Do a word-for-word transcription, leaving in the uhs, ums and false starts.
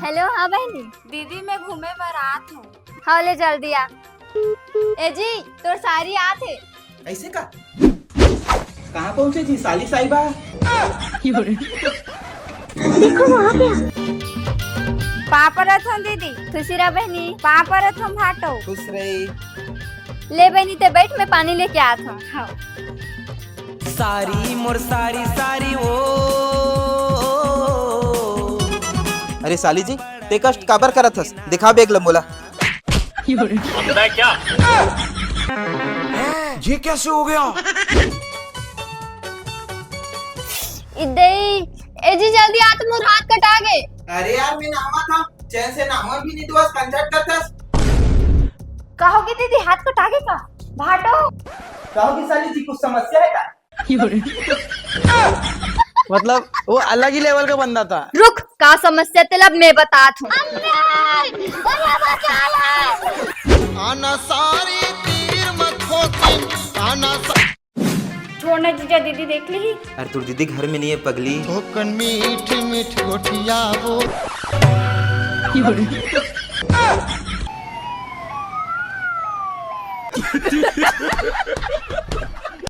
Hello, हाँ बहिनी। दीदी, मैं घूमे बर आत हूँ। हाँ, ले जल्दी आ। ए जी, तोर सारी आत हे। ऐसे का? कहाँ पहुँचे जी साली साहिबा? पाँव परत हँव दीदी। खुशी रह बहिनी। पाँव परत हँव भाटो। खुश रही। ले बहिनी, ते बैठ, मैं पानी लेके आत हँव। हाँ। सारी मोर सारी सारी ओ। अरे साली जी, ते कष्ट काबर करत हस? दिखा bag ल मोला। ये कैसे हो गया? इदई, ए जी, जल्दी आ, तो मोर हाथ कटा गे। अरे यार, मैं नहावत हँव, चैन से नहावन भी नहीं दुआस, कंझट करथस। कहोगी दीदी, हाथ कटा गे का? भाटो। कहोगी साली जी, कुछ समस्या है का? मतलब, वो अलग ही level का बंदा था। रुक, का समस्या तेला अब मैं बतात हँव। आना सारी तीर मत होती, आना सा- छोड़ ना जीजा, दीदी देख ली। अरे, तोर दीदी घर में नहीं है, पगली। थोकन मीठ मीठ गोठियाबो।